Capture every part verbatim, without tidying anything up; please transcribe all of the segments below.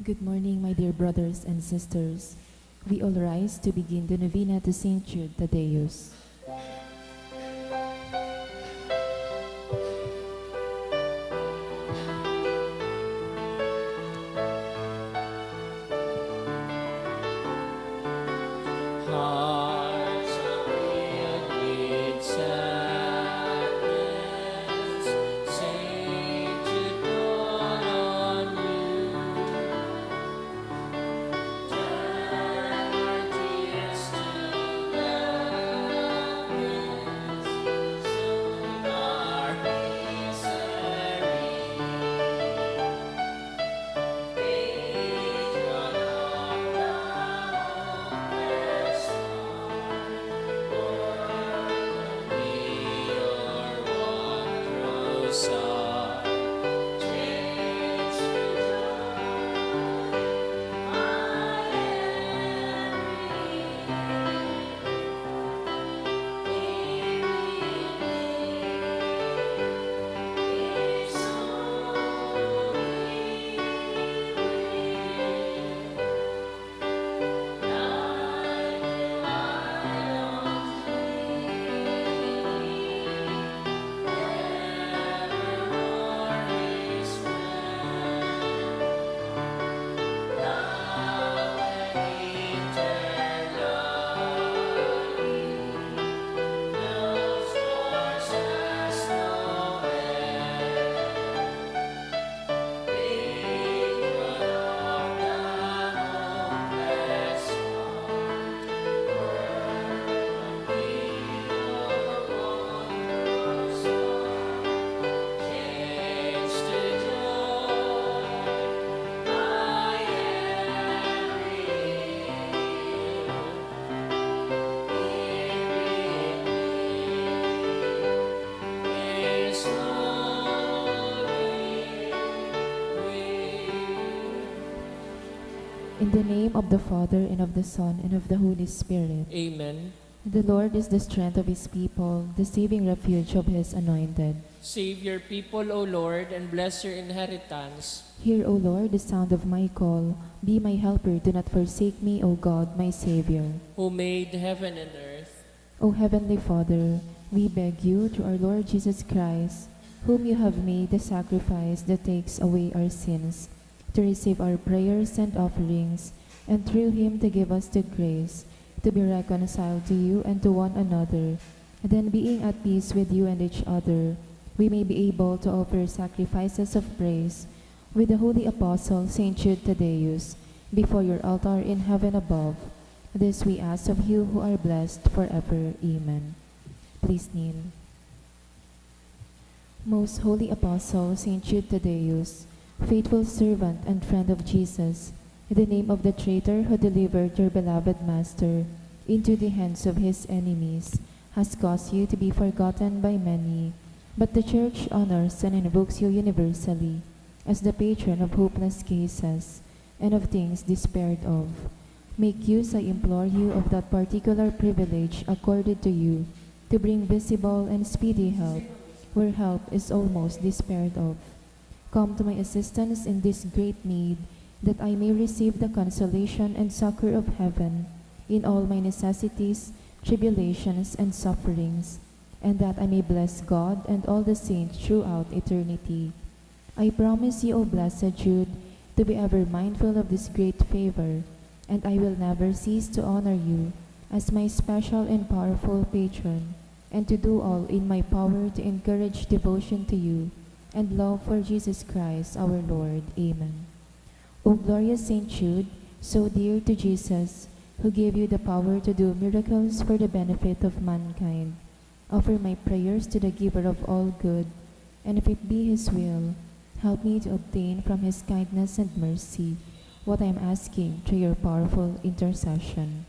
Good morning, my dear brothers and sisters. We all rise to begin the novena to Saint Jude Thaddeus. Hearts are filled with sadness, Saint Jude, on you. In the name of the Father, and of the Son, and of the Holy Spirit. Amen. The Lord is the strength of his people, the saving refuge of his anointed. Save your people, O Lord, and bless your inheritance. Hear, O Lord, the sound of my call. Be my helper, do not forsake me, O God, my Savior. Who made heaven and earth. O Heavenly Father, we beg you, through our Lord Jesus Christ, whom you have made the sacrifice that takes away our sins, to receive our prayers and offerings, and through him to give us the grace to be reconciled to you and to one another. Then, being at peace with you and each other, we may be able to offer sacrifices of praise with the holy apostle Saint Jude Thaddeus before your altar in heaven above. This we ask of you who are blessed forever. Amen. Please kneel. Most holy apostle Saint Jude Thaddeus, faithful servant and friend of Jesus, the name of the traitor who delivered your beloved Master into the hands of his enemies has caused you to be forgotten by many, but the Church honors and invokes you universally as the patron of hopeless cases and of things despaired of. Make use, I implore you, of that particular privilege accorded to you to bring visible and speedy help where help is almost despaired of. Come to my assistance in this great need, that I may receive the consolation and succor of heaven in all my necessities, tribulations, and sufferings, and that I may bless God and all the saints throughout eternity. I promise you, O blessed Jude, to be ever mindful of this great favor, and I will never cease to honor you as my special and powerful patron, and to do all in my power to encourage devotion to you and love for Jesus Christ our Lord. Amen. O glorious Saint Jude, so dear to Jesus, who gave you the power to do miracles for the benefit of mankind, offer my prayers to the Giver of all good, and if it be His will, help me to obtain from His kindness and mercy what I am asking through your powerful intercession.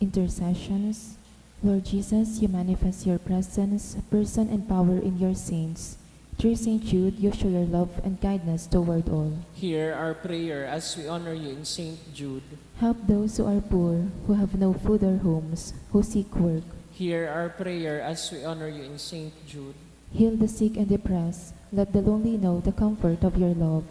Intercessions. Lord Jesus, you manifest your presence, person, and power in your saints. Through Saint Jude, you show your love and kindness toward all. Hear our prayer as we honor you in Saint Jude. Help those who are poor, who have no food or homes, who seek work. Hear our prayer as we honor you in Saint Jude. Heal the sick and depressed. Let the lonely know the comfort of your love,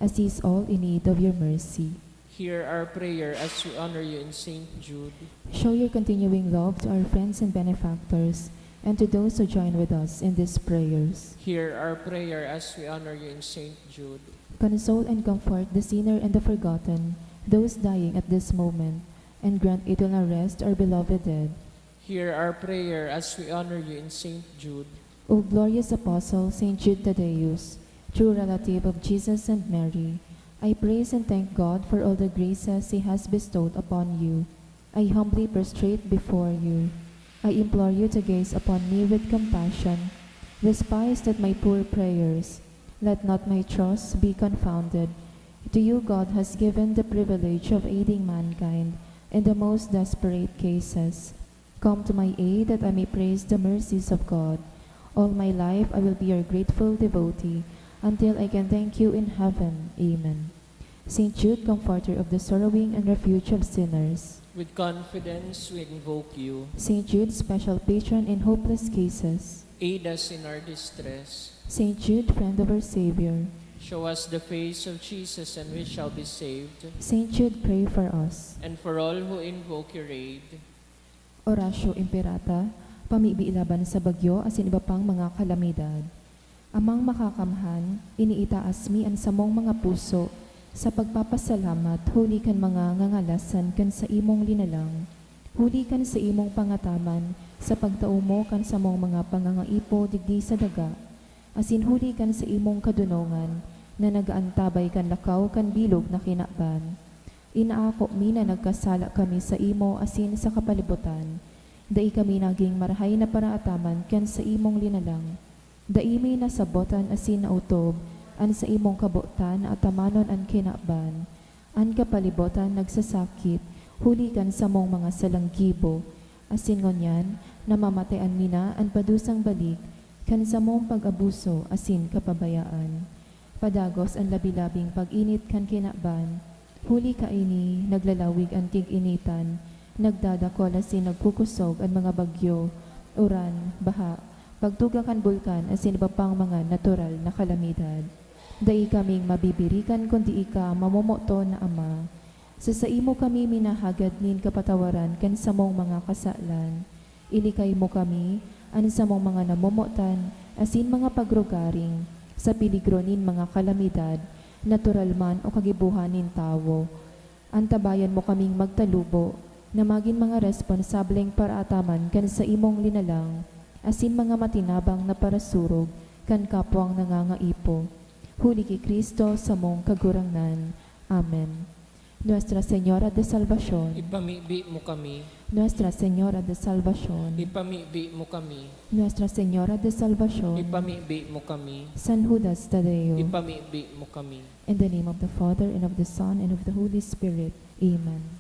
as he is all in need of your mercy. Hear our prayer as we honor you in Saint Jude. Show your continuing love to our friends and benefactors, and to those who join with us in these prayers. Hear our prayer as we honor you in Saint Jude. Console and comfort the sinner and the forgotten, those dying at this moment, and grant eternal rest our beloved dead. Hear our prayer as we honor you in Saint Jude. O glorious Apostle, Saint Jude Thaddeus, true relative of Jesus and Mary, I praise and thank God for all the graces He has bestowed upon you. I humbly prostrate before you. I implore you to gaze upon me with compassion. Despise not my poor prayers. Let not my trust be confounded. To you God has given the privilege of aiding mankind in the most desperate cases. Come to my aid that I may praise the mercies of God. All my life I will be your grateful devotee until I can thank you in heaven. Amen. Saint Jude, comforter of the sorrowing and refuge of sinners. With confidence we invoke you. Saint Jude, special patron in hopeless cases. Aid us in our distress. Saint Jude, friend of our Savior. Show us the face of Jesus and we shall be saved. Saint Jude, pray for us. And for all who invoke your aid. Oratio Imperata, pamibi laban sa bagyo asin iba pang mga kalamidad. Amang Makakamhan, iniitaas mi an samong mga puso sa pagpapasalamat huli kan mga ngangalasan kan saimong linalang, huli kan saimong pangataman sa pagtao mo kan samong mga pangangaipo digdi sa daga, asin huli kan saimong kadonongan na nag-aantabay kan lakaw kan bilog na kinaban. Inaako mi na nagkasala kami saimo asin sa kapalibotan. Dai kami nagin marahay na paraataman kan saimong linalang. Dai mi nasabotan asin naotob an saimong kabotan na atamanon an kinaban, an kapalibotan nagsasakit huli kan samong mga salang gibo, asin ngunyan namamatayan mi na an padusang balik kan samong pag-abuso asin kapabayaan. Padagos an labi-labing pag-init kan kinaban. Huli kaini, naglalawig an tig-initan, nagdadakol asin nagkukosog an mga bagyo, uran, baha, pagtuga kan bulkan asin iba pang mga natural na kalamidad. Dai kaming mabibirikan kundi ika, mamomoton na Ama. Sa saimo kami minahagad nin kapatawaran kan samong mga kasalan. Ilikay mo kami, an samong mga namomotan, asin mga pagrugaring, sa peligro nin mga kalamidad, natural man o kagibohan nin tawo. Antabayan mo kaming magtalubo, na magin mga responsableng paraataman kan saimong linalang, asin mga matinabang na parasurog kan kapwang nangangaipo. Huli ki Cristo, samong Kagurangnan. Amen. Nuestra Señora de Salvacion. Ipamibi mo kami. Nuestra Señora de Salvacion. Ipamibi mo kami. Nuestra Señora de Salvacion. Ipamibi mo kami. San Judas Tadeo. Ipamibi mo kami. In the name of the Father, and of the Son, and of the Holy Spirit. Amen.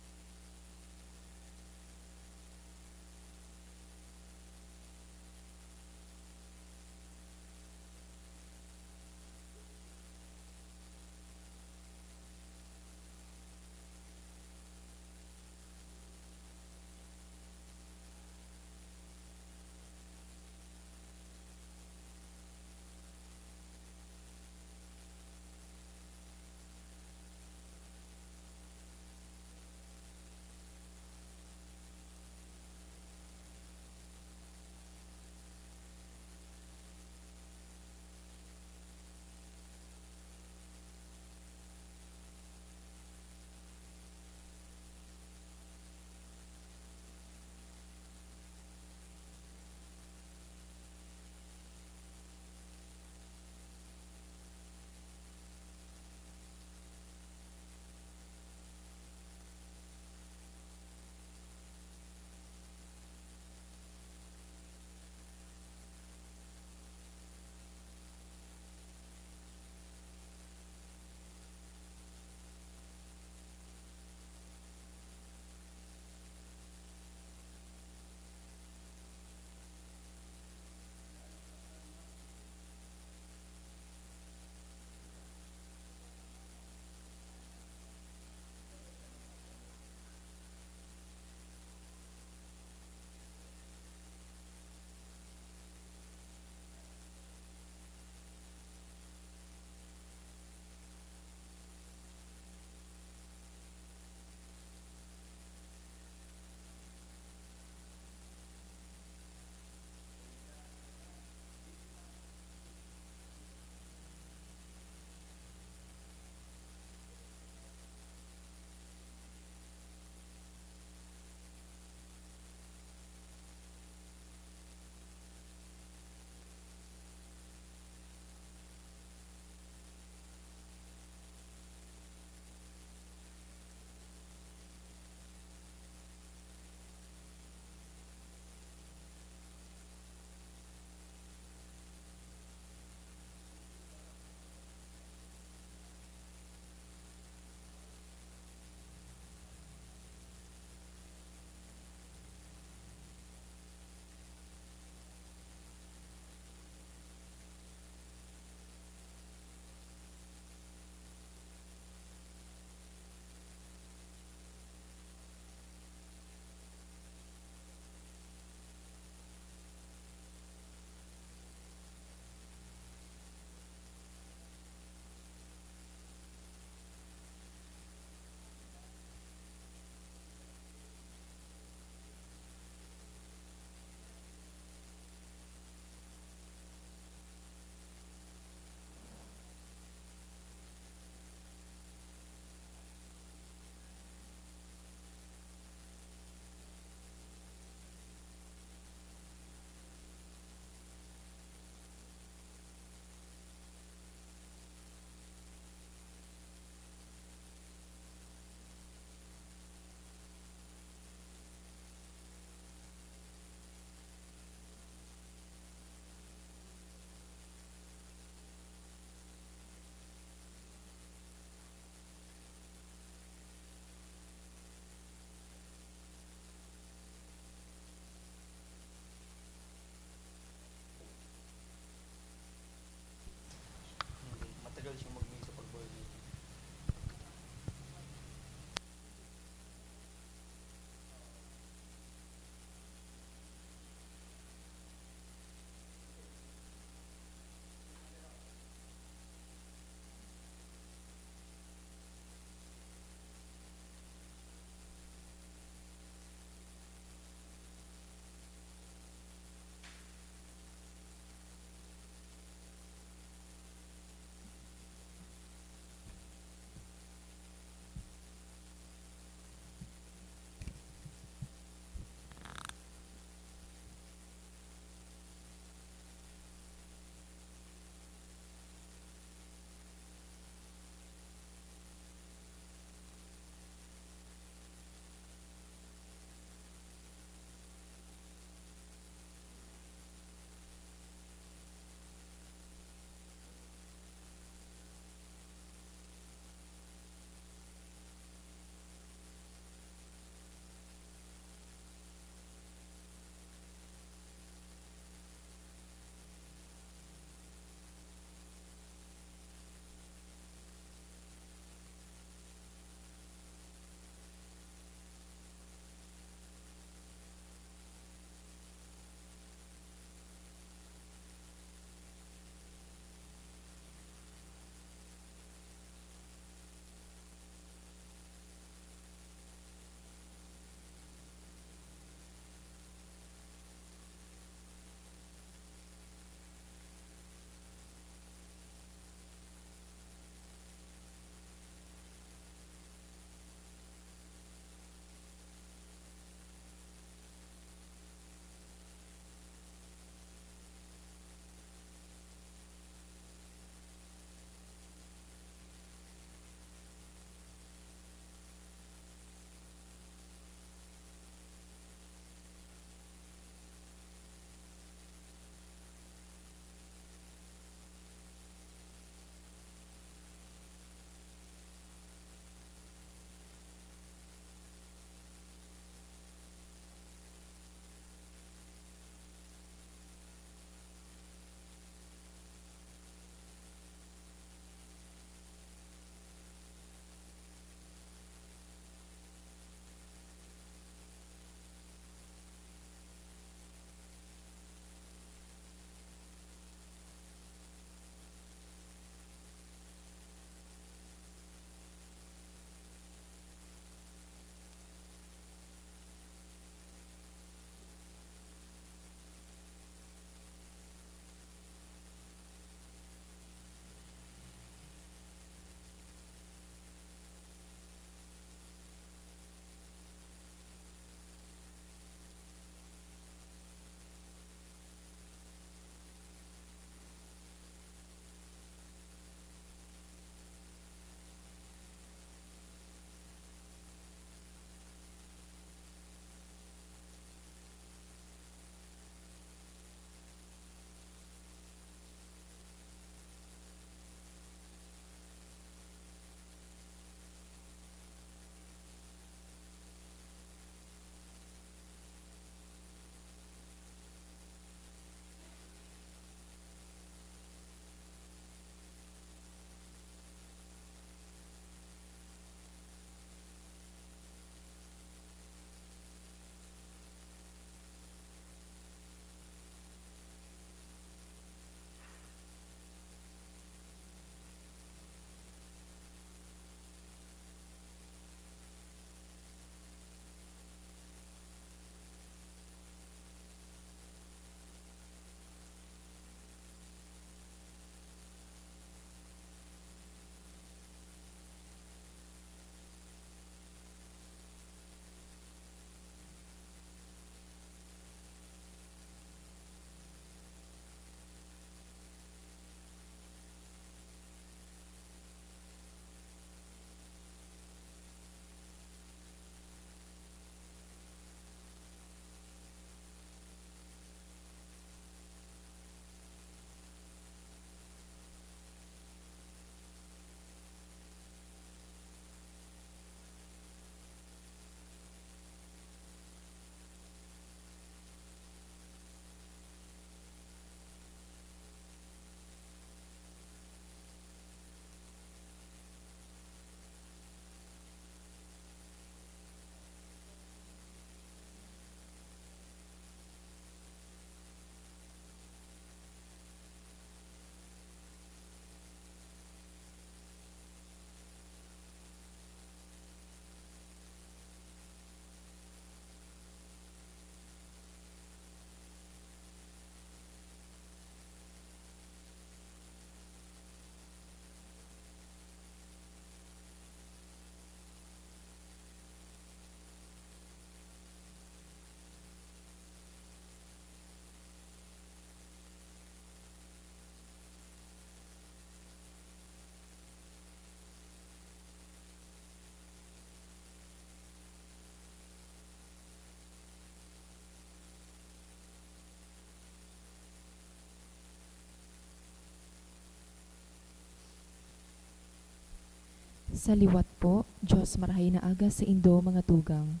Sa liwat po, Diyos, marahay na aga saindo, mga tugang.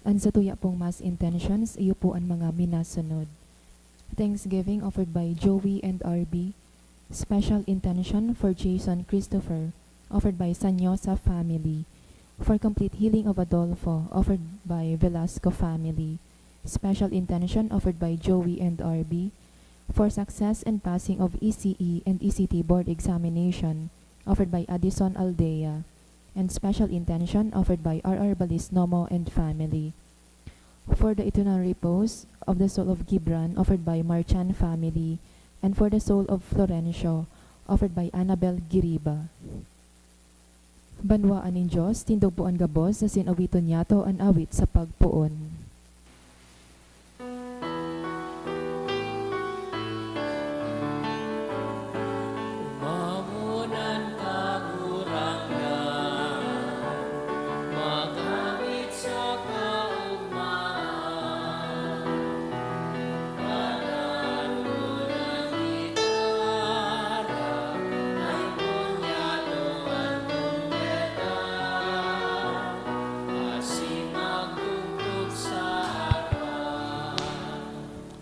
An satuya pong Mass intentions, iyo po an mga minasunod. Thanksgiving offered by Joey and R B. Special intention for Jason Christopher, offered by Sanyosa family. For complete healing of Adolfo, offered by Velasco family. Special intention offered by Joey and R B. For success and passing of E C E and E C T board examination, offered by Addison Aldea. And special intention offered by R R Balisnomo and family. For the eternal repose of the soul of Gibran, offered by Marchan family, and for the soul of Florencio, offered by Annabel Giriba. Banwaan nin Dios, tindog po an gabos, asin awiton niyato an awit sa pagpoon. Umawon an Kagurangnan, magamit sa kaogmaan. Padaan mo na gitara, ay punyato an trumpeta, asin magtugtog sa arpa.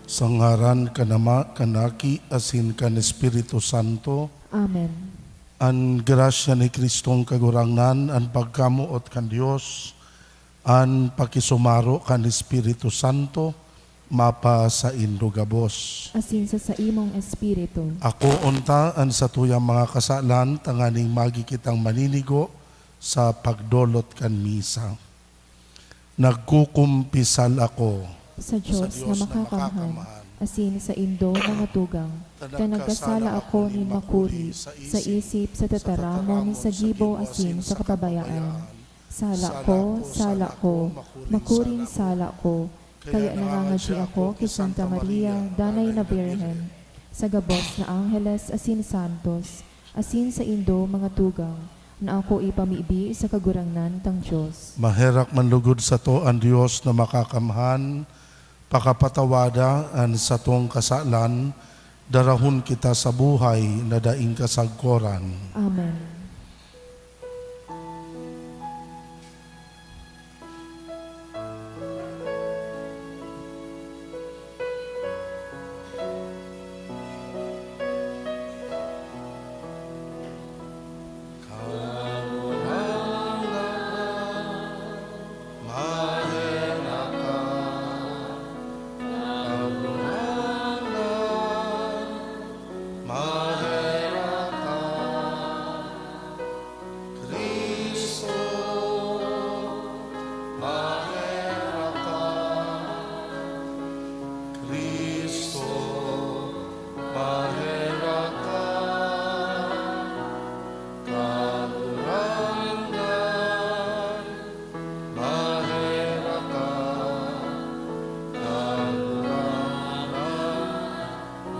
Sa ngaran kan Ama, kan Aki, asin kan Espiritu Santo. Amen. An grasya ni Kristong Kagurangnan, an pagkamoot kan Dios, an pakisumaro kan Espiritu Santo, mapasaindo gabos. Asin sa saimong espiritu. Akoon ta an satuyang mga kasalan tanganing magi kitang maninigo sa pagdolot kan misa. Nagkukumpisal ako Sa Diyos na makakamhan, asin saindo, mga tugang, ta nagkasala ako nin makuri sa isip, sa tataramon, sa gibo, asin sa kapabayaan. Sala ko, sala ko, makuring sala ko. Kaya nangangadyi ako ki Santa Maria, Danay na Birhen, sa gabos na angheles asin santos, asin saindo, mga tugang, na ako ipamibi sa Kagurangnan tang Dios. Maherak man lugod sato an Dios na makakamhan, pakapatawada an satong kasalan, darahon kita sa buhay na daing kasagkoran. Amen. Cristo, maherak ka. Cristo, maherak ka. Kagurangnan, maherak ka. Kagurangnan,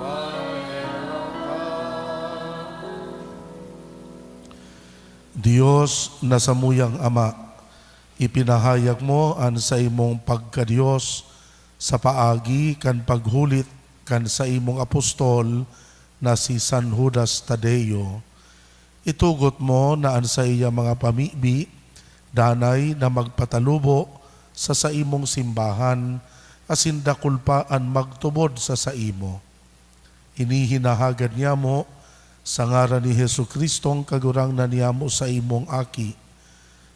maherak ka. Dios na samuyang Ama, ipinahayag mo an saimong pagka-Dios sa paagi kan paghulit kan saimong apostol na si San Judas Tadeo. Itugot mo na an saiyang mga pamibi danay na magpatalubo sa saimong simbahan, asin dakul pa an magtubod sa saimo. Ini hinahagad niamo sa ngaran ni Jesu-Cristong Kagurangnan niamo, saimong Aki,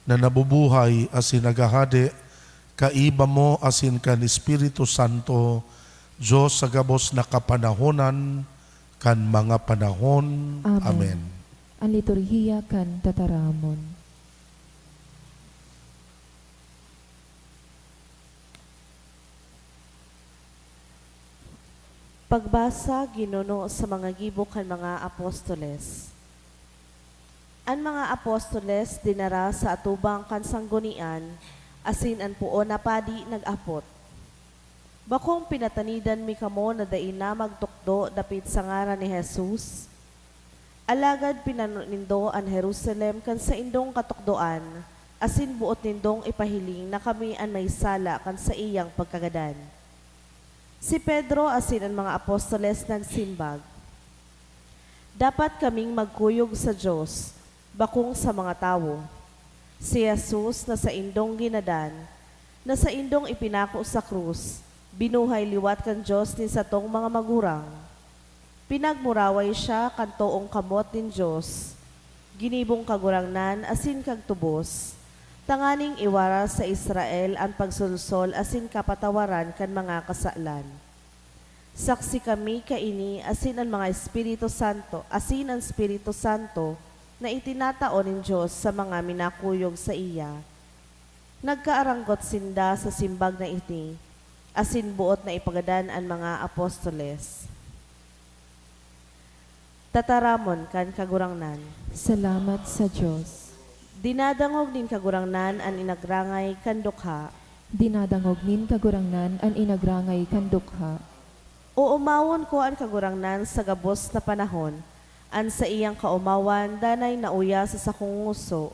na nabubuhay asin naghahade kaiba mo asin kan Espiritu Santo, Dios sa gabos na kapanahonan kan mga panahon. Amen. Amen. An liturhiya kan tataramon. Pagbasa ginuno sa mga gibo kan mga apostoles. An mga apostoles dinara sa atubang kan sanggunian, asin an poon na padi nag-apot, "Bakong pinatanidan mi kamo na dai na magtukdo dapit sa ngaran ni Jesus? Alagad pinano nindo an Jerusalem kan saindong katukdoan, asin boot nindong ipahiling na kami an may sala kan saiyang pagkagadan." Si Pedro asin an mga apostoles nagsimbag, "Dapat kaming magkuyog sa Dios Bakong sa mga tawo. Si Jesus na saindong ginadan, na saindong ipinako sa krus, binuhay liwat kan Dios nin satong mga magurang. Pinagmuraway siya kan toong kamot nin Dios, ginibong Kagurangnan asin kagtubos, tanganing iwara sa Israel an pagsolsol asin kapatawaran kan mga kasalan. Saksi kami kaini asin an mga Espiritu Santo, asin an Espiritu Santo na itinatao nin Dios sa mga minakuyog saiya. Nagkaaranggot sinda sa simbag na ini, asin boot na ipagadan an mga apostoles. Tataramon kan Kagurangnan. Salamat sa Dios. Dinadangog nin Kagurangnan an inagrangay kan dukha. Dinadangog nin Kagurangnan an inagrangay kan dukha. Oomawon ko an Kagurangnan sa gabos na panahon, an saiyang kaomawan danay nauya sa sakong ngoso.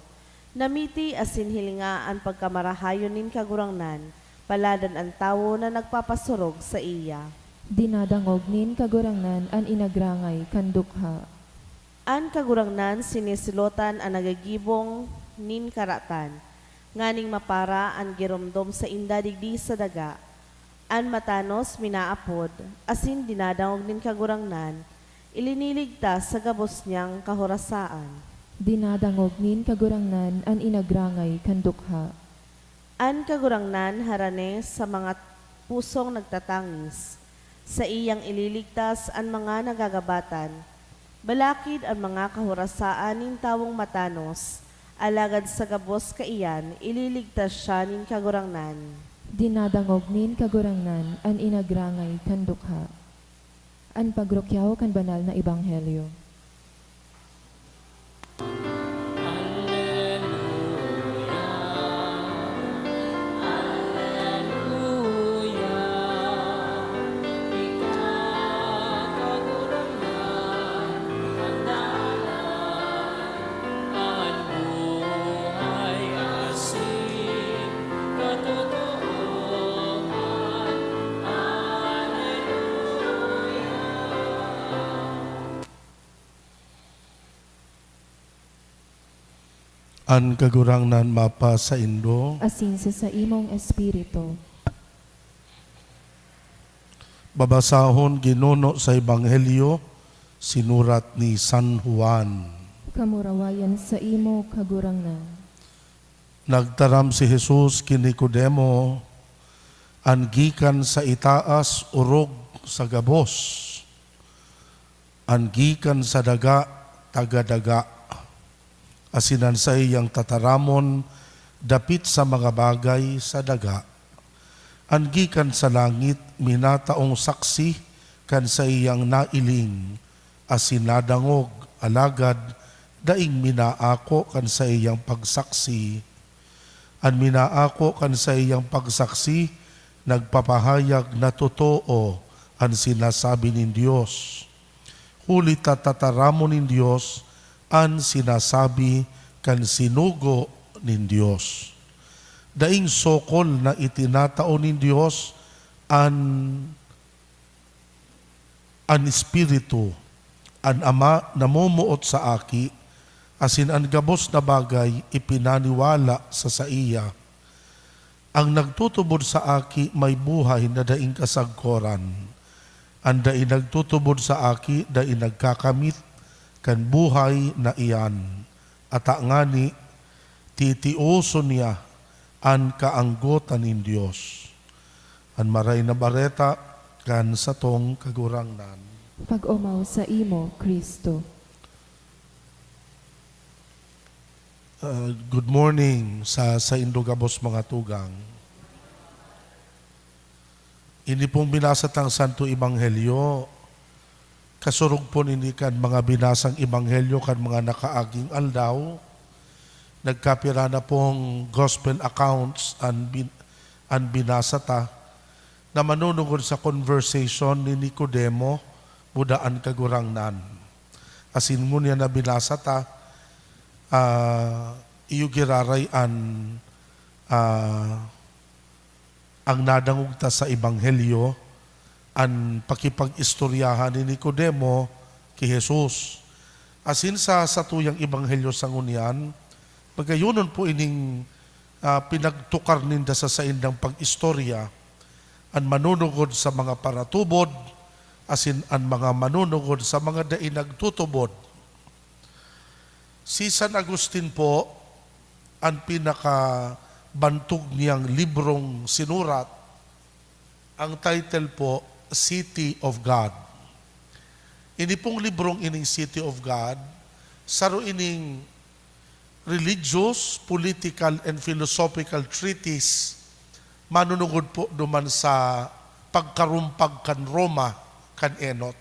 Namiti asin hilinga an pagkamarahayon nin Kagurangnan, paladan an tawo na nagpapasurog saiya. Dinadangog nin Kagurangnan an inagrangay kan dukha. An Kagurangnan sinisilotan an nagagibong nin karatan, nganing mapara an giromdom sainda digdi sa daga. An matanos minaapod, asin dinadangog nin Kagurangnan, iliniligtas sa gabos niyang kahorasaan. Dinadangog nin Kagurangnan an inagrangay kan dukha. An Kagurangnan harani sa mga pusong nagtatangis. Saiyang ililigtas an mga nagagabatan. Balakid an mga kahorasaan nin tawong matanos, alagad sa gabos kaiyan, ililigtas siya nin Kagurangnan. Dinadangog nin Kagurangnan an inagrangay kan dukha. An pagrukyaw kan banal na ebanghelyo. An Kagurangnan mapasaindo. Asin sa saimong espiritu. Babasahon, Ginoo, sa Ebanghelyo sinurat ni San Juan. Kamurawayan saimo, Kagurangnan. Nagtaram si Jesus ki Nicodemo, "An gikan sa itaas orog sa gabos, an gikan sa daga, taga daga, asin an saiyang tataramon dapit sa mga bagay sa daga. An gikan sa langit minataong saksi kan saiyang nailing asin nadangog, alagad daing minaako kan saiyang pagsaksi. An minaako kan saiyang pagsaksi nagpapahayag na totoo an sinasabi nin Dios, huli ta tataramon nin Dios an sinasabi kan sinugo nin Dios. Daing sokol na itinatao nin Dios an an Espiritu, an Ama namomoot sa Aki, asin an gabos na bagay ipinaniwala sa saiya. An nagtutubod sa Aki may buhay na daing kasagkoran. An dai nagtutubod sa Aki dai nagkakamit kan buhay na iyan. Ata ngani, titioson niya an kaanggotan nin Dios." An Maray na Bareta kan satong Kagurangnan. Pag-omaw saimo, Cristo. Uh, good morning sa saindo gabos, mga tugang. Ini pong binasa tang Santo Ebanghelyo, kasurog po nini kan mga binasang ebanghelyo kan mga nakaaging aldaw. Nagkapira na pong gospel accounts an bin-, an binasa ta, na manunungod sa conversation ni Nicodemo muda an Kagurangnan. Asin ngunyan na binasa ta, ah, iyo giraray an, ah, ang nadangog ta sa Ebanghelyo, an pakipag-istoryahan ni Nicodemo ki Jesus. Asin sa satuyang ebanghelyo sa ngunyan, pagayonon po ining, ah, pinagtukar ninda sa saindang pag-istorya, an manunugod sa mga paratubod asin an mga manunugod sa mga dai nagtutubod. Si San Agustin po, an pinakabantog niyang librong sinurat, ang title po, City of God. Ini pong librong ining City of God, saro ining religious, political, and philosophical treatise manunugod po duman sa pagkarumpag kan Roma kan enot.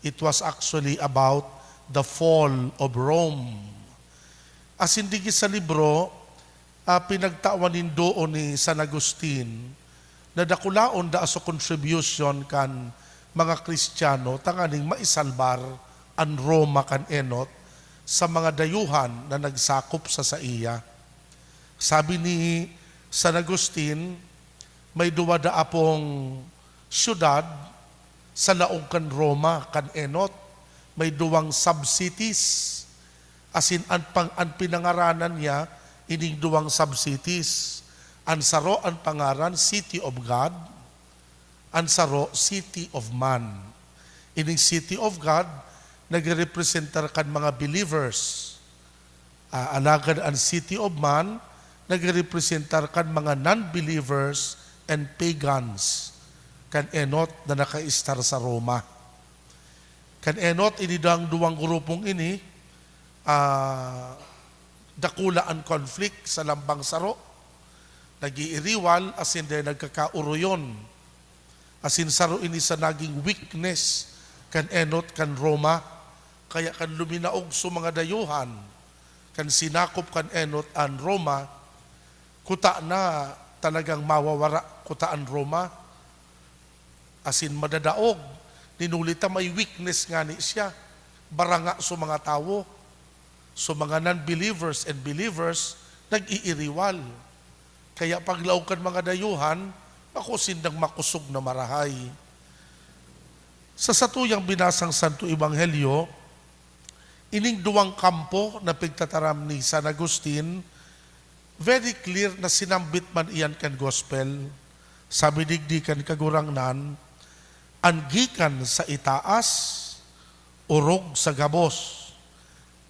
It was actually about the fall of Rome. Asin digdi sa libro, ah, pinagtawan nin doon ni San Agustin na dakulaon daa sa contribution kan mga Kristiyano tanganing maisalbar an Roma kan enot sa mga dayuhan na nagsakop sa saiya. Sabi ni San Agustin, may duwa daa pong syudad sa laog kan Roma kan enot. May duwang sub-cities, asin an pang-, an pinangaranan niya ining duwang sub-cities. An saro an pangaran City of God, an saro City of Man. Ining City of God nagrepresentar kan mga believers. Ah, alagad an City of Man nagrepresentar kan mga non-believers and pagans, kan enot na nakaistar sa Roma. Kan enot, ini dang duwang grupong ini, ah, dakula an conflict sa lambang saro. Nag-iiriwal asin dai nagkakaoroyon. Asin saro ini sa naging weakness kan enot kan Roma. Kaya kan luminaog so mga dayuhan, kan sinakop kan enot an Roma, kuta na talagang mawawara kuta an Roma. Asin madadaog, ninuli ta may weakness ngani siya. Baranga so mga tawo. So, mga non-believers and believers, nag-iiriwal. Kaya paglaog kan mga dayuhan, bako sindang makosog na marahay. Sa satuyang binasang Santo Ebanghelyo, ining duwang kampo na pigtataram ni San Agustin, very clear na sinambit man iyan kan gospel. Sabi digdi kan Kagurangnan, "An gikan sa itaas, orog sa gabos.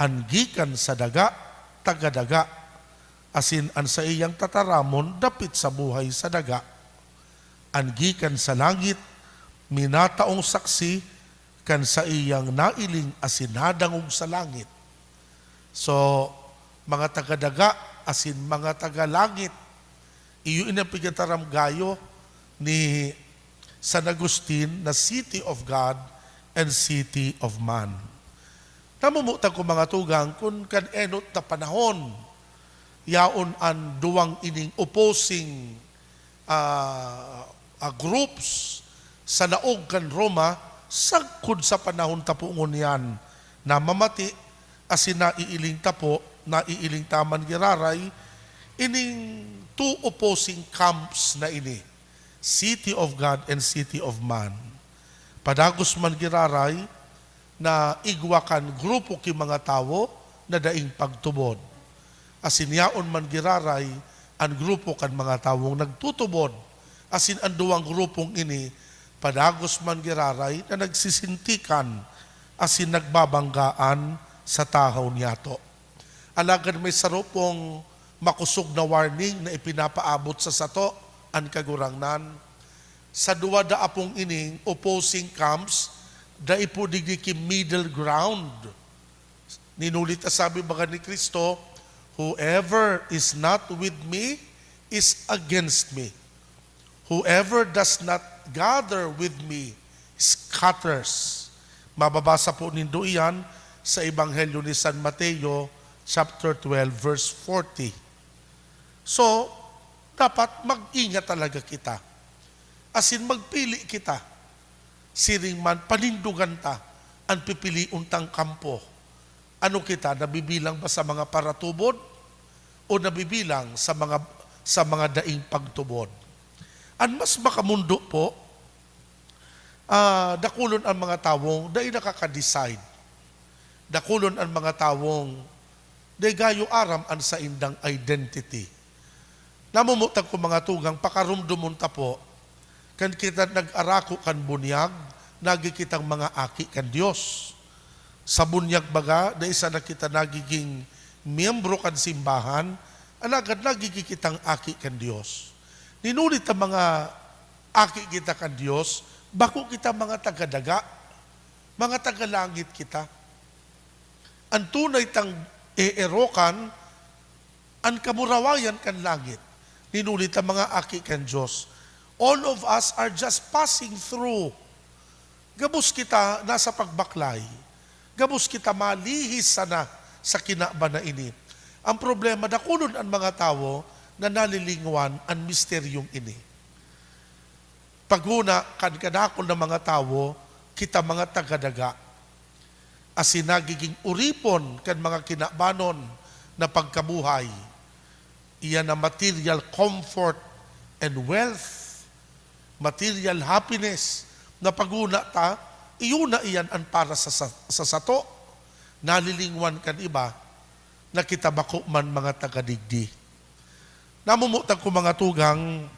An gikan sa daga, taga daga. Asin an saiyang tataramon dapit sa buhay sa daga. An gikan sa langit, minataong saksi kan saiyang nailing asin nadangog sa langit." So, mga taga daga asin mga taga langit, iyo ini an pigtataram gayo ni San Agustin na city of God and city of man. Namumuta ko, mga tugang, kun kan enot na panahon, yaon an duwang ining opposing, ah, ah, groups sa laog kan Roma, sagkod sa panahon ta po ngunyan namamati, asin naiiling ta po, naiiling ta man giraray, ining two opposing camps na ini, city of God and city of man. Padagos man giraray na igwa kan grupo ki mga tawo na daing pagtubod. Asin yaon man giraray an grupo kan mga tawong nagtutubod. Asin an duwang grupong ini, padagos man giraray na nagsisintikan asin nagbabanggaan sa tahaw niyato. Alagad may saro pong makosog na warning na ipinapaabot sa sato an Kagurangnan. Sa duwa daa pong ining opposing camps, dai po digdi ki middle ground. Ninuli ta sabi baga ni Cristo, "Whoever is not with me is against me. Whoever does not gather with me scatters." Mababasa po nindo iyan sa Ebanghelyo ni San Mateo, chapter twelve, verse forty. So, dapat mag-ingat talaga kita. Asin magpili kita. Siring man, panindogan ta an pipilion tang kampo. Ano kita, nabibilang ba sa mga paratubod o nabibilang sa mga, sa mga daing pagtubod? An mas makamundo po, ah, dakulon an mga tawong dai nakaka-decide. Dakulon an mga tawong dai gayo aram an saindang identity. Namumutag ko, mga tugang, pakarumdomon ta po, kan kita nag-arako kan bunyag, nagi kitang mga aki kan Dios. Sa bunyag baga, dai sana kita nagiging miyembro kan simbahan, alagad nagiging kitang aki kan Dios. Nin huli ta mga aki kita kan Dios, bako kita mga taga-daga, mga taga-langit kita. An tunay tang eerokan, an kamurawayan kan langit. Nin huli ta mga aki kan Dios. All of us are just passing through. Gabos kita nasa pagbaklay. Gabos kita malihis sana sa kinaban na ini. Ang problema, dakulon an mga tawo na nalilingwan an misteryong ini. Paghona kan kadakul na mga tawo, kita mga taga-daga, asin nagiging oripon kan mga kinabanon na pagkabuhay. Iyan na material comfort and wealth, material happiness, na paghona ta, iyo na iyan an para sa, sa, sa sato. Nalilingwan kan iba na kita bako man mga taga-digdi. Namumutag ko, mga tugang,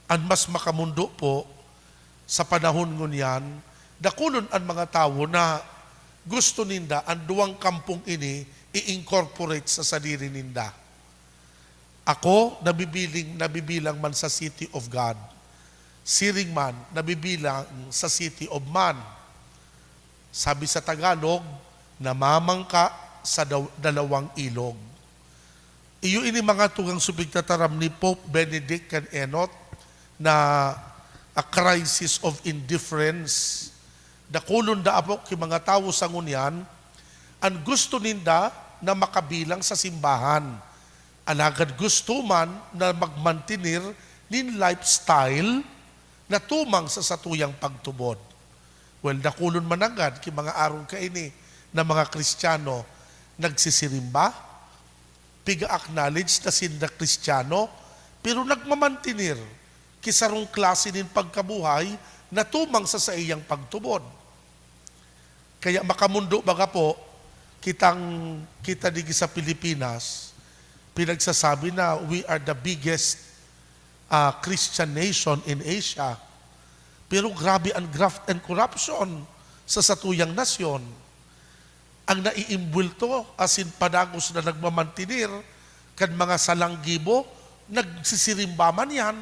an mas makamondo po sa panahon ngunyan, dakulon an mga tawo na gusto ninda an duwang kampong ini i-incorporate sa sadiri ninda. Ako, nabibiling, nabibilang man sa City of God. Siring man, nabibilang sa City of Man. Sabi sa Tagalog, namamangka sa daw-, dalawang ilog. Iyo ini, mga tugang, sa pigtataram ni Pope Benedict kan enot na a crisis of indifference. Dakulon da apo ki mga tawo sa ngunyan an gusto ninda na makabilang sa simbahan, alagad gusto man na magmantener nin lifestyle na tumang sa satuyang pagtubod. Well, dakulon mananggad ki mga arog kaini na mga Kristiyano nagsisirimba, piga-acknowledge na sinda Kristiyano, pero nagmamantener ki sarong klase nin pagkabuhay na tumang sa saiyang pagtubod. Kaya makamondo baga po, kitang, kita digi sa Pilipinas, pinagsasabi na we are the biggest, ah, Christian nation in Asia. Pero grabe an graft and corruption sa satuyang nasyon. Ang naiimbwelto asin padagos na nagmamantener kan mga salang gibo, nagsisirimba man iyan.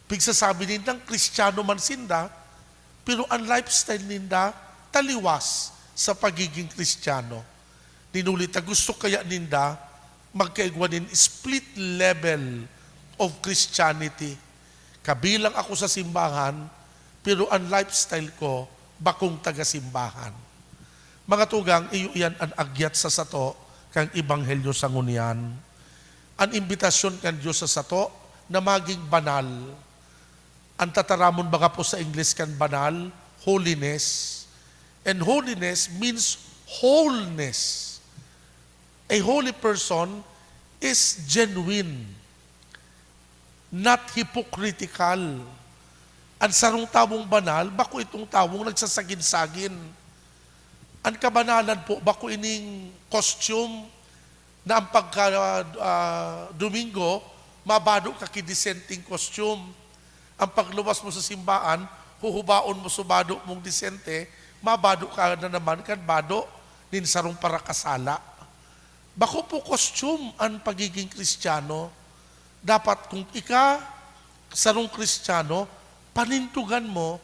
Pigsasabi nindang Kristiyano man sinda, pero an lifestyle ninda taliwas sa pagiging Kristiyano. Nin huli ta gusto kaya ninda magkaigwa nin split level of Christianity. Kabilang ako sa simbahan, pero an lifestyle ko bakong taga-simbahan. Mga tugang, iyo iyan an agyat sa sato kan ebanghelyo sa ngunyan. An imbitasyon kan Dios sa sato na magin banal. An tataramon baga po sa Ingles kan banal, holiness. And holiness means wholeness. A holy person is genuine, not hypocritical. An sarong tawong banal, bako itong tawong nagsasagin-sagin. An kabanalan po, bako ining costume na ang pagka, ah, Domingo, mabado ka ki disenteng costume. Ang pagluwas mo sa simbaan, huhubaon mo sa bado mong disente, mabado ka na naman kan bado nin sarong parakasala. Bako po costume an pagiging Kristiyano. Dapat kung ika sarong Kristiyano, panindogan mo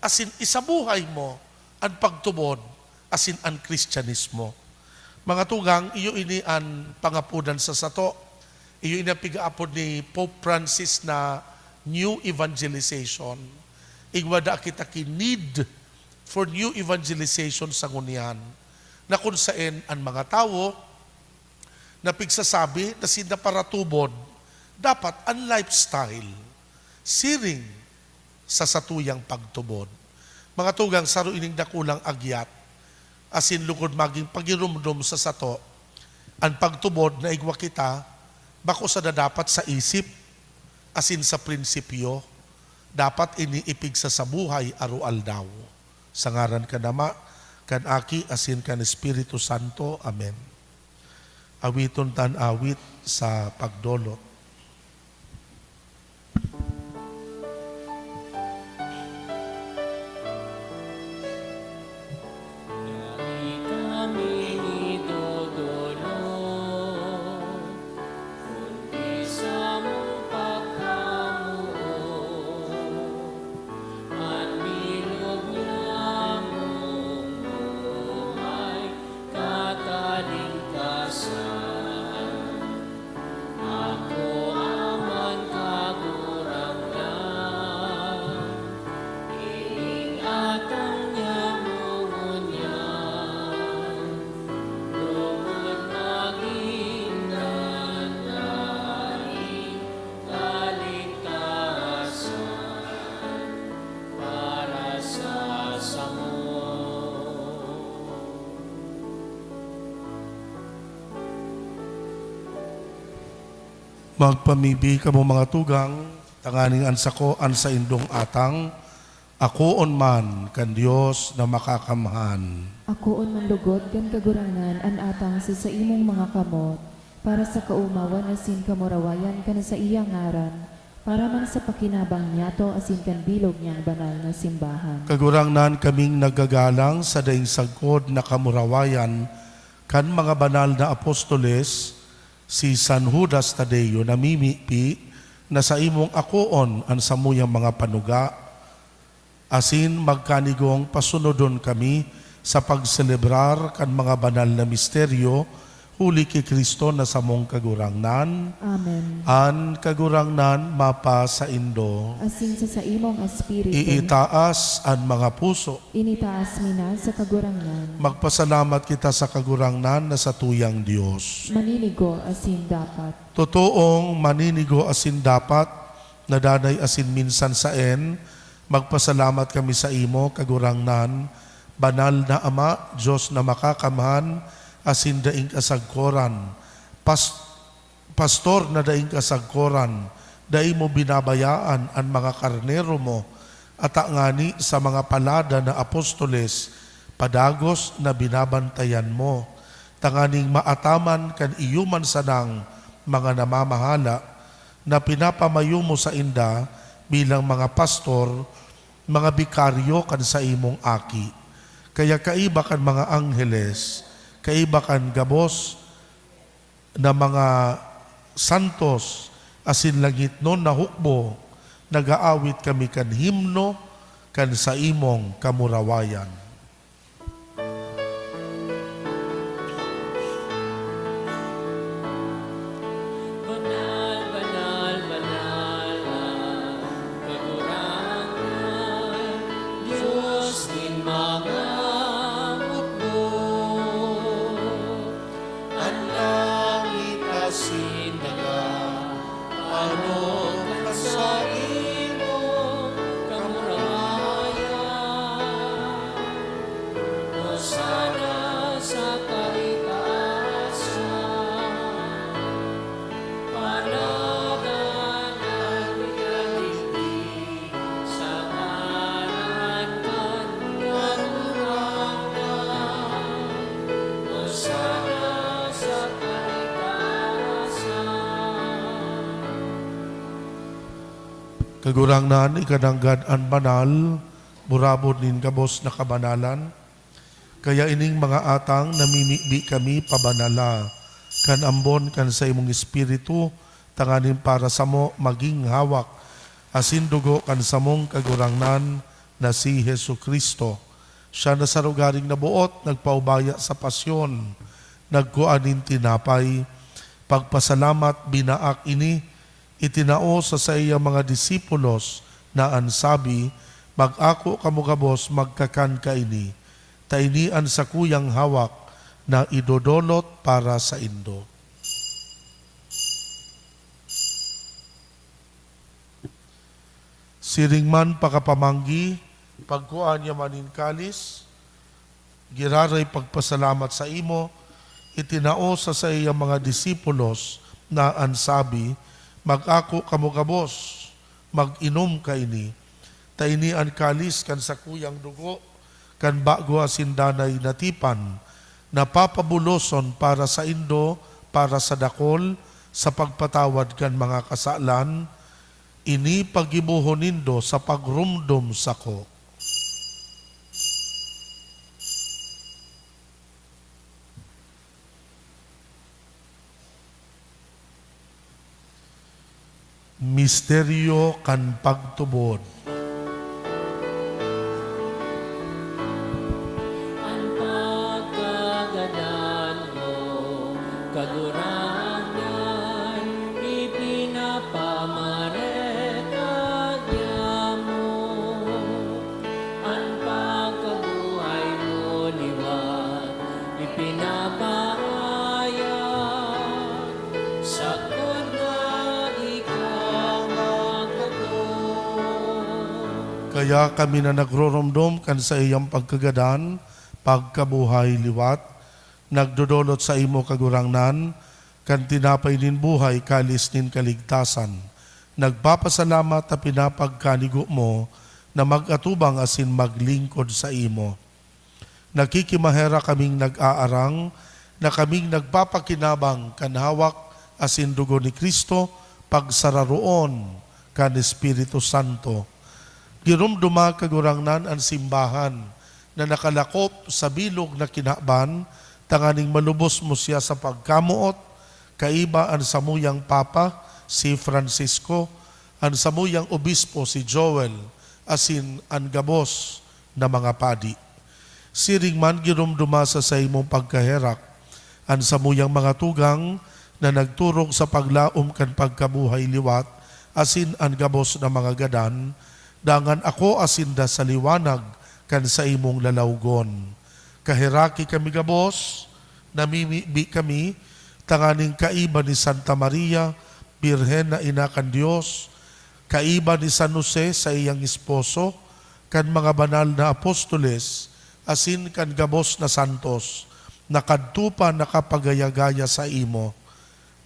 asin isabuhay mo an pagtubod asin an Kristiyanismo. Mga tugang, iyo ini an pangapodan sa sato. Iyo ini an pigaapod ni Pope Francis na new evangelization. Igwa da kita ki need for new evangelization sa ngunyan, na kun saen an mga tawo na pigsasabi na sinda paratubod, dapat an lifestyle siring sa satuyang pagtubod. Mga tugang, saro ining dakulang agyat, asin lugod magin pagirumdom sa sato, an pagtubod na igwa kita, bako sana dapat sa isip asin sa prinsipyo, dapat ini ipigsasabuhay aroaldaw. Sa ngaran kan Ama, kan Aki asin kan Espiritu Santo. Amen. Awiton tan awit sa pagdolot. Dai kami nidodolot, kundi samong pagkamoot, an bilog niyamong buhay, katalingkasan. Ako man, Kagurangnan, ining atang niya ngunyan, lugod magin dandaning kaligtasan para sa samo. Magpamibi kamo, mga tugang, tanganing an sako, an saindong atang, akoon man kan Dios na Makakamhan. Akoon man lugod kan Kagurangnan an atang sa saimong mga kamot, para sa kaomawan asin kamurawayan kan saiyang ngaran, para man sa pakinabang niyato asin kan bilog niyang banal na simbahan. Kagurangnan, kaming naggagalang sa daing sagkod na kamurawayan kan mga banal na apostoles, si San Judas Tadeo, namimipi na saimong akoon an samuyang mga panuga, asin magkanigong pasunodon kami sa pagselebrar kan mga banal na misteryo, huli ki Cristo na samong Kagurangnan. Amen. An Kagurangnan mapasaindo. Asin sa saimong espiritu. Iitaas an mga puso. Initaas mi na sa Kagurangnan. Magpasalamat kita sa Kagurangnan na satuyang Dios. Maninigo asin dapat. Totoong maninigo asin dapat, na danay asin minsan saen, magpasalamat kami saimo, Kagurangnan, Banal na Ama, Dios na Makakamhan asin daing kasagkoran, pas-, Pastor na daing kasagkoran, dai mo binabayaan an mga karnero mo, ata ngani sa mga palada na apostoles, padagos na binabantayan mo, tanganing maataman kan iyo man sanang mga namamahala, na pinapamayo mo sainda bilang mga pastor, mga bikaryo kan saimong Aki. Kaya kaiba kan mga angheles, kaiba kan gabos na mga santos asin langitnon na hukbo, nag-aawit kami kan himno kan saimong kamurawayan. Banal, banal, banal an Kagurangnan, Dios nin mga hukbo. An langit asin daga, ano kan saimong kamurawayan, Hosana sa kaitaasan. Panagan an kadigdi sa ngaran kan Kagurangnan. Hosana sa kaitaasan. Kagurangnan, ika nanggad an banal, burabod nin gabos na kabanalan. Kaya ining mga atang namimibi kami, pabanala kan ambon kan saimong Espiritu, tanganing para samo magin hawak asin dugo kan samong Kagurangnan na si Jesu-Cristo. Siya na sa rogaring naboot, nagpaubaya sa pasyon, nagkua nin tinapay, pagpasalamat, binaak ini, itinao sa saiyang mga disipulos na an sabi, "Mag-ako kamo gabos, magkakan kaini, ta ini an sakuyang hawak na idodolot para saindo." Siring man pakapamanggi, pagkua niya man nin kalis, giraray pagpasalamat saimo, itinao sa saiyang mga disipulos na an sabi, "Mag-ako kamo gabos, mag-inom kaini, ta ini an kalis kan sakuyang dugo kan bago asin danay na tipan, na papabuloson para saindo, para sa dakol, sa pagpatawad kan mga kasalan. Ini paggibohon nindo sa pagromdom sako. Misteryo kan pagtubod. An pagkagadan mo, Kagurangnan, ipinapamareka niamo. An pagkabuhay mo liwat ipinapaayag, sagkod na ika magkadto. Kaya kami na nagroromdom kan saiyang pagkagadan, pagkabuhay liwat, nagdodolot saimo, Kagurangnan, kan tinapay nin buhay, kalis nin kaligtasan. Nagpapasalamat ta pinapagkanigo mo na mag-atubang asin maglingkod saimo. Nakikimaherak kaming nag-aarang na kaming nagpapakinabang kan hawak asin dugo ni Cristo, pagsararoon kan Espiritu Santo. Giromdoma, Kagurangnan, an simbahan na nakalakop sa bilog na kinaban, tanganing malubos mo siya sa pagkamoot, kaiba an samuyang Papa, si Francisco, an samuyang Obispo, si Joel, asin an gabos na mga padi. Siring man, giromdoma sa saimong pagkaherak an samuyang mga tugang na nagturog sa paglaom kan pagkabuhay liwat asin an gabos na mga gadan, dangan akoa sinda sa liwanag kan saimong lalawgon. Kaheraki kami gabos, namimibi kami tanganing kaiba ni Santa Maria, Birhen na Ina kan Dios, kaiba ni San Jose, saiyang esposo, kan mga banal na apostoles, asin kan gabos na santos, na kadto pa nakapagaya-gaya saimo.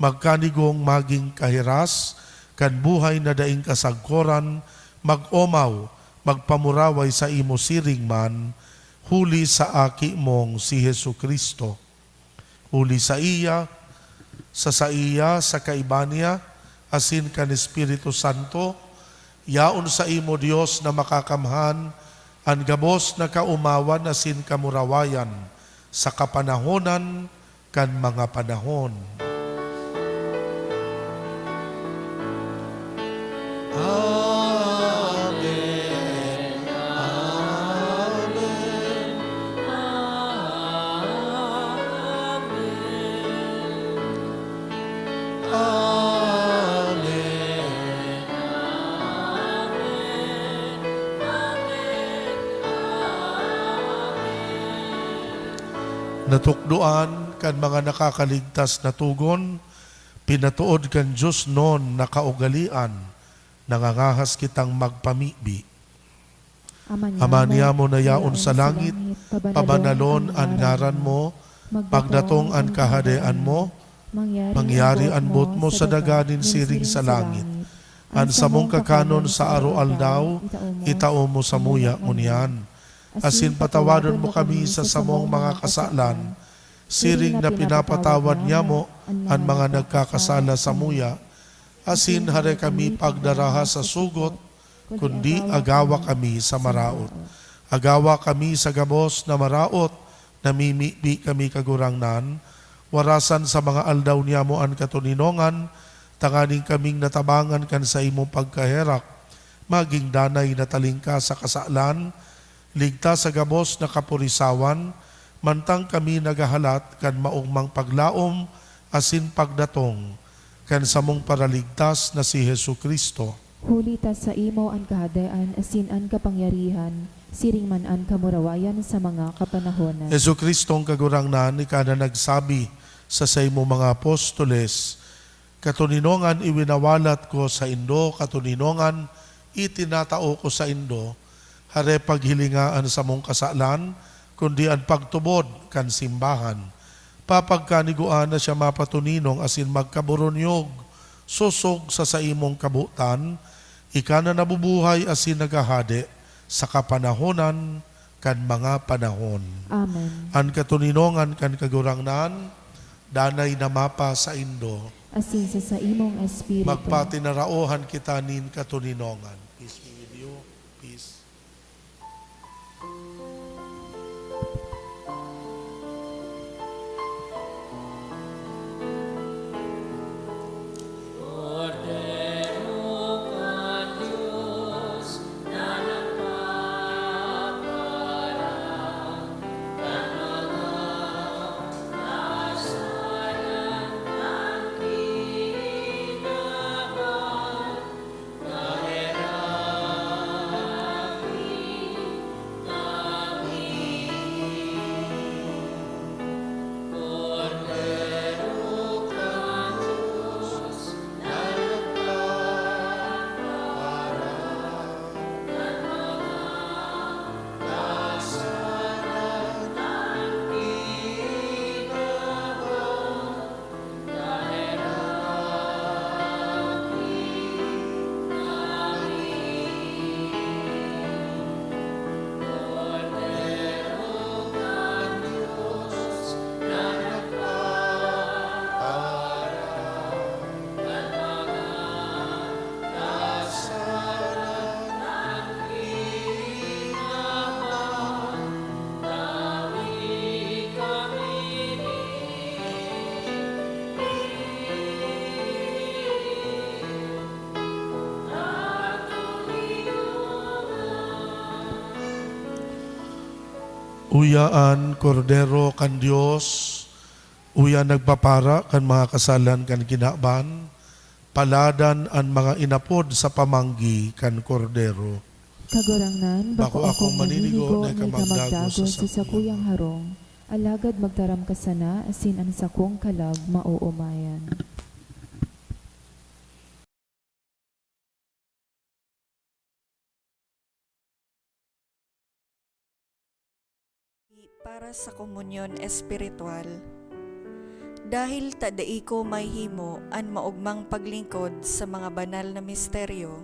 Magkanigong magin kahiras kan buhay na daing kasagkoran, mag-omaw, magpamuraway saimo siring man, huli sa Aki mong si Jesu-Cristo. Huli saiya, sa saiya, sa kaiba niya, asin kan Espiritu Santo, yaon saimo, Dios na makakamhan, an gabos na kaomawan asin kamurawayan sa kapanahonan kan mga panahon. Amen. Amen. Amen. Amen. Amen. Amen. Natukdoan kan mga nakakaligtas na togon, pinatood kan Dios non na kaugalean, nangangahas kitang magpamibi. Ama niamo na yaon sa langit, pabanalon an ngaran mo, pagdatong an kahadean mo, mangyari an boot mo sa daga nin siring sa langit. An samong kakanon sa aroaldaw, itao mo samuya ngunyan. Asin patawadon mo kami sa samong mga kasalan, siring na pinapatawad niamo an mga nagkakasala samuya. Asin hare kami pagdaraha sa sugot, kundi agawa kami sa maraot. Agawa kami sa gabos na maraot, namimibi kami, Kagurangnan, warasan sa mga aldaw niamo an katoninongan, tanganing kaming natabangan kan saimong pagkaherak, magin danay na talingkas sa kasalan, ligtas sa gabos na kaporisawan, mantang kami naghahalat kan maogmang paglaom asin pagdatong kan samong Paraligtas na si Jesu-Cristo. Huli ta saimo an kahadean asin an kapangyarihan, siring man an kamurawayan sa mga kapanahonan. Jesu-Cristong Kagurangnan, ika na nagsabi sa saimong mga apostoles, "Katoninongan iwinawalat ko saindo, katoninongan itinatao ko saindo." Hare paghilinga an samong kasalan, kundi an pagtubod kan simbahan. Papagkanigua na siya mapatoninong asin magkaboronyog, sosog sa saimong kabotan, ika na nabubuhay asin naghahade sa kapanahonan kan mga panahon. Amen. An katoninongan kan Kagurangnan, danay na mapasaindo. Asin sa saimong espiritu. Magpatinaraohan kita nin katoninongan. Peace be with you. Peace. Uya an Kordero kan Dios, uya nagpapara kan mga kasalan kan kinaban, paladan an mga inapod sa pamanggi kan Kordero. Kagurangnan, bako akong maninigo na ika magdagos sa sakuyang harong, alagad magtaram ka sana asin an sakong kalag maoomayan. Para sa komunyon espiritual. Dahil ta dai ko mahihimo an maogmang paglingkod sa mga banal na misteryo,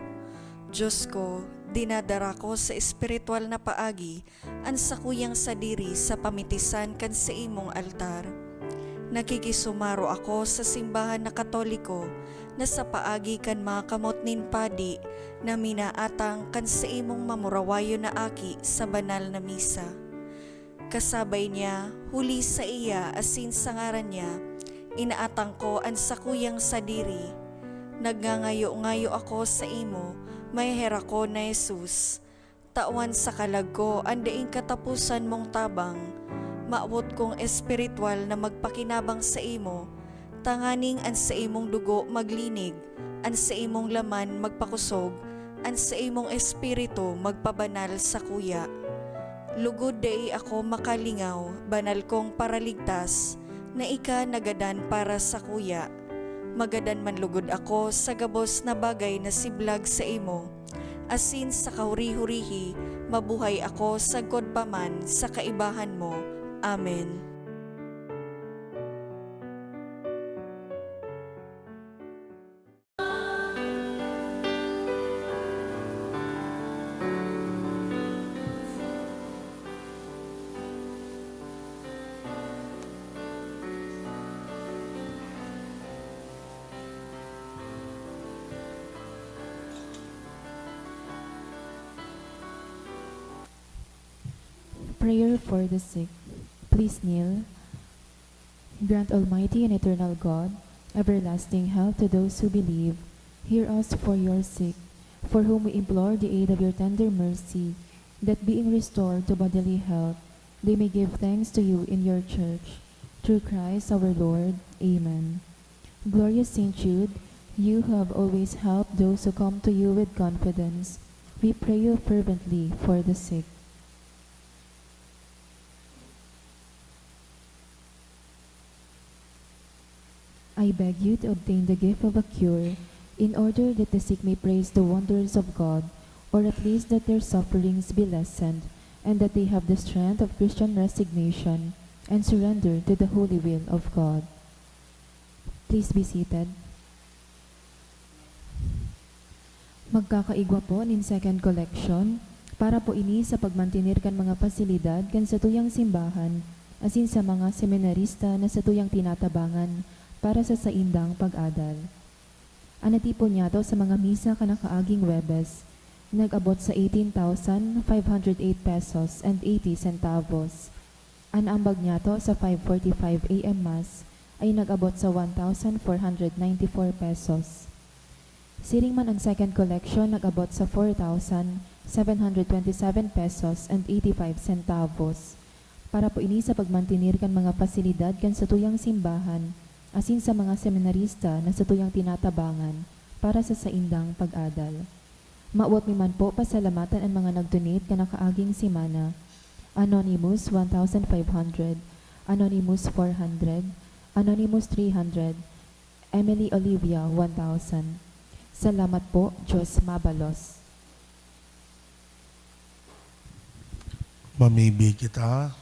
Diyos ko, dinadara ko sa espiritual na paagi an sakuyang sadiri sa pamitisan kan saimong altar. Nakikisumaro ako sa simbahan na Katoliko na sa paagi kan mga kamot nin padi na minaatang kan saimong mamurawayon na aki sa banal na misa. Kasabay niya, huli saiya asin sa ngaran niya, inaatang ko an sakuyang sadiri. Nagngangayo-ngayo ako saimo, maheherakon na Jesus. Tawan sa kalag ko an daing kataposan mong tabang. Mawot kong espiritual na magpakinabang saimo, tanganing an saimong dugo maglinig, an saimong laman magpakosog, an saimong espiritu magpabanal sakuya. Lugod dai ako makalingaw, banal kong Paraligtas, na ika nagadan para sakuya. Magadan man lugod ako sa gabos na bagay na siblag saimo, asin sa kahuri-hurihi mabuhay ako sagkod pa man sa kaibahan mo. Amen. Prayer for the sick. Please kneel. Grant, Almighty and eternal God, everlasting health to those who believe. Hear us for your sick, for whom we implore the aid of your tender mercy, that being restored to bodily health, they may give thanks to you in your church. Through Christ our Lord. Amen. Glorious Saint Jude, you who have always helped those who come to you with confidence, we pray you fervently for the sick. I beg you to obtain the gift of a cure, in order that the sick may praise the wonders of God, or at least that their sufferings be lessened, and that they have the strength of Christian resignation and surrender to the holy will of God. Please be seated. Magkakaigwa po nin second collection. Para po ini sa pagmantener kan mga pasilidad kan satuyang simbahan, asin sa mga seminarista na satuyang tinatabangan para sa saindang pag-adal. An natipon niyato sa mga misa kan nakaaging Huwebes, nag-abot sa eighteen thousand five hundred eight pesos and eighty centavos. An ambag niyato sa five forty-five A M Mass ay nag-abot sa one thousand four hundred ninety-four pesos. Siring man, an second collection nag-abot sa four thousand seven hundred twenty-seven pesos and eighty-five centavos. Para po ini sa pagmantener kan mga pasilidad kan satuyang simbahan, asin sa mga seminarista na satuyang tinatabangan para sa saindang pag-adal. Mawot mi man po pasalamatan an mga nag-donate kan nakaaging semana: Anonymous, one thousand five hundred; Anonymous, four hundred; Anonymous, three hundred; Emily Olivia, one thousand. Salamat po, Diyos mabalos. Mamibi kita.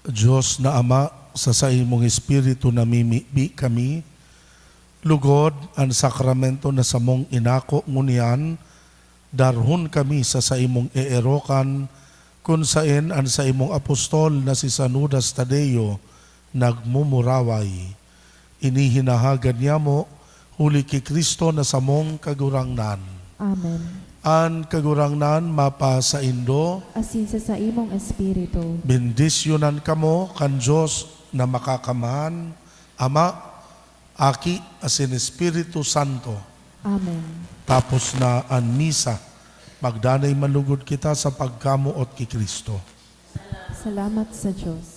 Diyos na Ama, sa saimong Espiritu namimibi kami, lugod an sakramento na samong inako ngunyan, darhon kami sa saimong eerokan, kun saen an saimong apostol na si San Judas Tadeo nagmumuraway. Ini hinahagad niamo huli ki Cristo na samong Kagurangnan. Amen. An Kagurangnan mapasaindo. Asin sa saimong espiritu. Bendisyonan kamo kan Dios na Makakamhan, Ama, Aki, asin Espiritu Santo. Amen. Tapos na an misa, magdanay malugod kita sa pagkamoot ki Cristo. Salamat sa Dios.